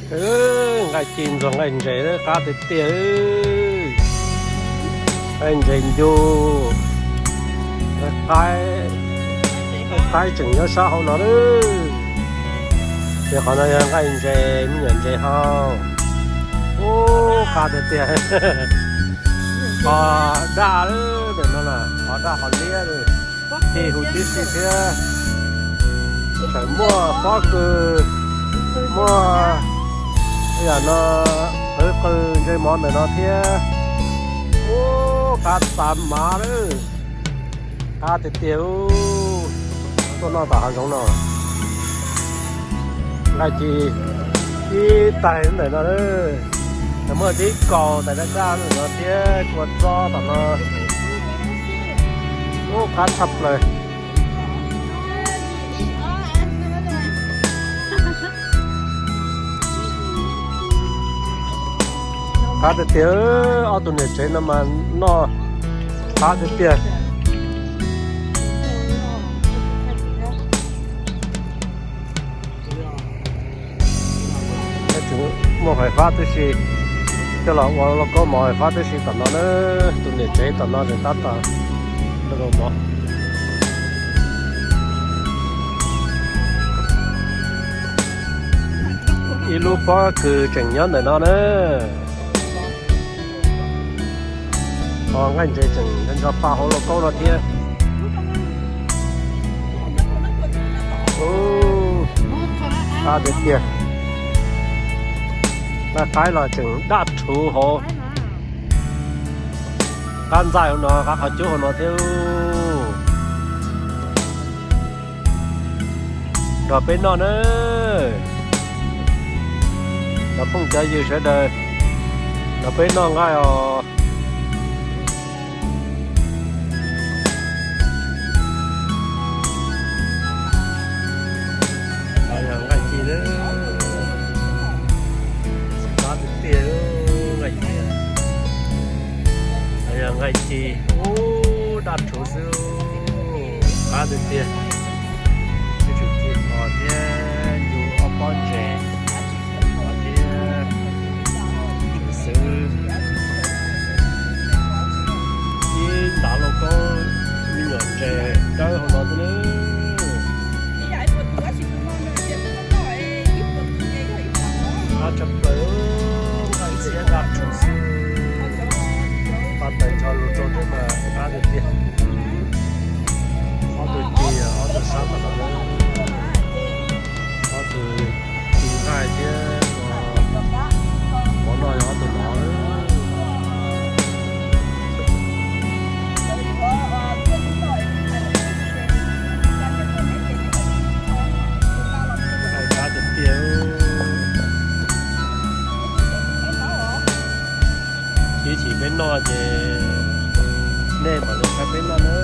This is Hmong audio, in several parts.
Nqaij ci ntxuag nqaij ntses qab tiag tiag. Nqaij ntses ncus, nqaij qaib, nqaij qaib tseem nyob sab hauv no lawm. Ces qhov no yog nqaij ntses, me nyuam ntses hau. Ub, qab tiag tiag. Qhov daj lawm ntawm no na, qhov daj qhov liab lawm. Ci huv tib si thiab. Tseem muaj pob kws, muaj yam no, qwv qws ntsej mov ntawm no thiab. Ub, qab tas mav lawm. Qab tiag tiag. Tuaj noj tom hav zoov no, nqaij ci ib taig ntawm no. Muaj tib kaus tais daj daj ntawm no thiab, kua txob tom no. Ub, qab tshaj plaws. Qab tiag tiag, ob tug niam tsev no mas noj qab tiag tiag. Muaj fais fab tib si, coj los ua lauj kaub mov fais fab tib si tom no na. Tus niam tsev tom no tseem tab tom ua mov. Ib lub pob kws tseem nyob ntawm no na. Ho nqaij ntses tseem ncho ncho paj hauv lauj kaub no thiab. Ub, qab tiag tiag. Nqaij qaib los tseem daj rhuv hauv. Qab ntxaij hauv no, qab qhov cub hauv no thiab. Nrog peb noj na. Cov phooj cov ywg sawv daws, nrog peb noj nqaij os. Yog nqaij ci, qab tiag tiag, nqaij ci. Yog nqaij ci, ub, daj rhuv xwb, qab tiag tiag. Ib tsum ci mos thiab, ncu ob pob ntses, mos thiab, xwb. Ib ntav lauj kaub me nyuam ntses dawb hauv no xwb na. Qab tshaj plaws, nqaij ci daj rhuv xwb. Paj taws ncho lus rau thiab mas qab tiag tiag. Ob tug ci, ob tug sab tom no, ob tug ci nqaij thiab mov noj yog ob tug no. Nqaij qab tiag tiag. Ib chim peb noj ces nej mam li saib peb noj na.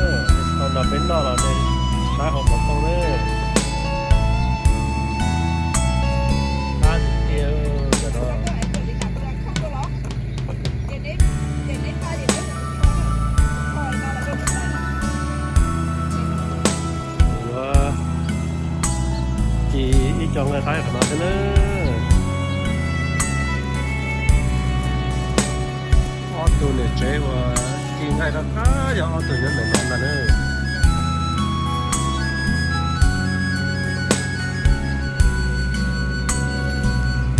Tau nrog peb noj los nej saib hauv xov tooj na. Qab tiag tiag, cov no. Yuav ci ib co nqaij qaib qhov no thiab na. Ob tug niam tsev uas ci nqaij rov qab yog ob tug nyob ntawm no ntag na.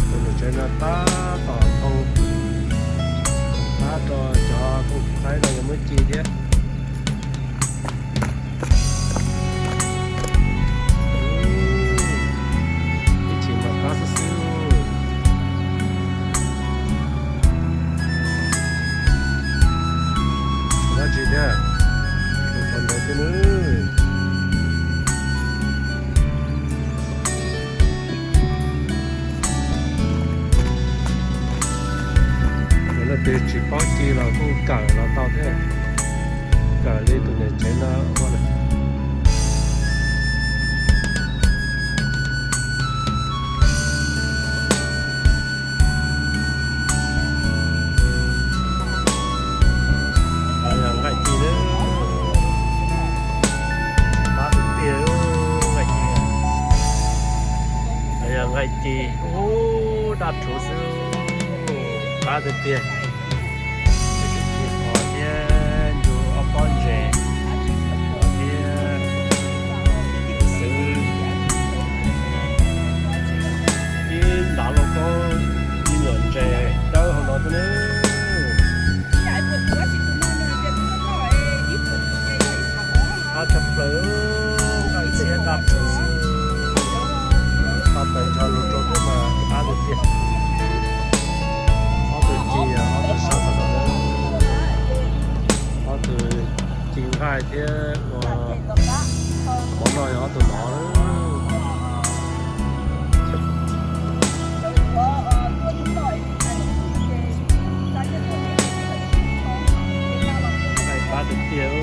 Tus niam tsev no tab tom thau qab rau cov phooj ywg saib no yuav muab ci thiab. Ib chim mas qab xwb xwb. Dab tsi thiab? Tus qhov ntawd thiab nawb. Yog leej twg tsis paub ci los kuj kawm los tau thiab. Kawm li tus niam tsev no ua na. Yog nqaij ci na. Qab tiag tiag, nqaij ci. Yog nqaij ci, ub, Daj rhuv xwb, qab tiag tiag. Peb tseem cia qhov thiab ncu ob pob ntses thiab xwb. Ib ntav lauj kaub, me nyuam ntses dawb hauv no thiab na. Qab tshaj plaws, nqaij txiab daj rhuv xwb. Paj taws ncho lus rau thiab mas qab tiag tiag. Ob tug ci, ob tug sab tom no, ob tug ci nqaij thiab ua mov noj yog ob tug no. Nqaij qab tiag tiag.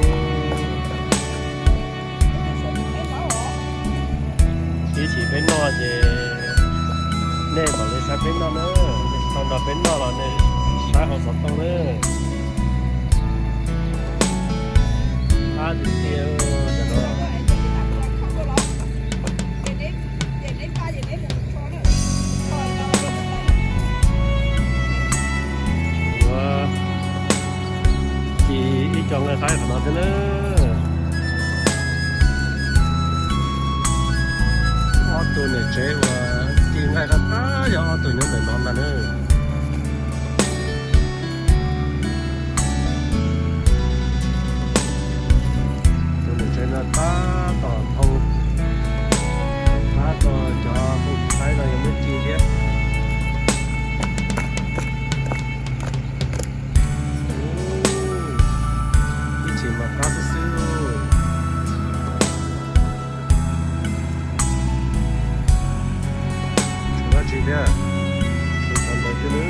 Ib chim peb noj ces nej mam li saib peb noj na, tau nrog peb noj los nej saib hauv xov tooj na. Qab tiag tiag. Ua ci ib co nqaij qaib qhov no thiab na. Ob tug niam tsev uas ci nqaij qab qab yog ob tug nyob ntawm no ntag na. Tus niam tsev no tab tom thau qab rau cov phooj ywg saib no yog muaj ci thiab. Ib chim mas qab xwb xwb. Tshuav dab tsi thiab? Tshuav cov ntawd thiab nawb.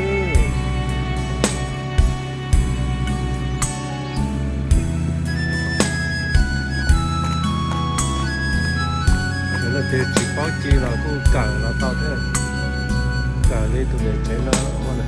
Cov leej twg tsis paub ci los kuj kawm los tau thiab. Kawm li tus niam tsev no ua na.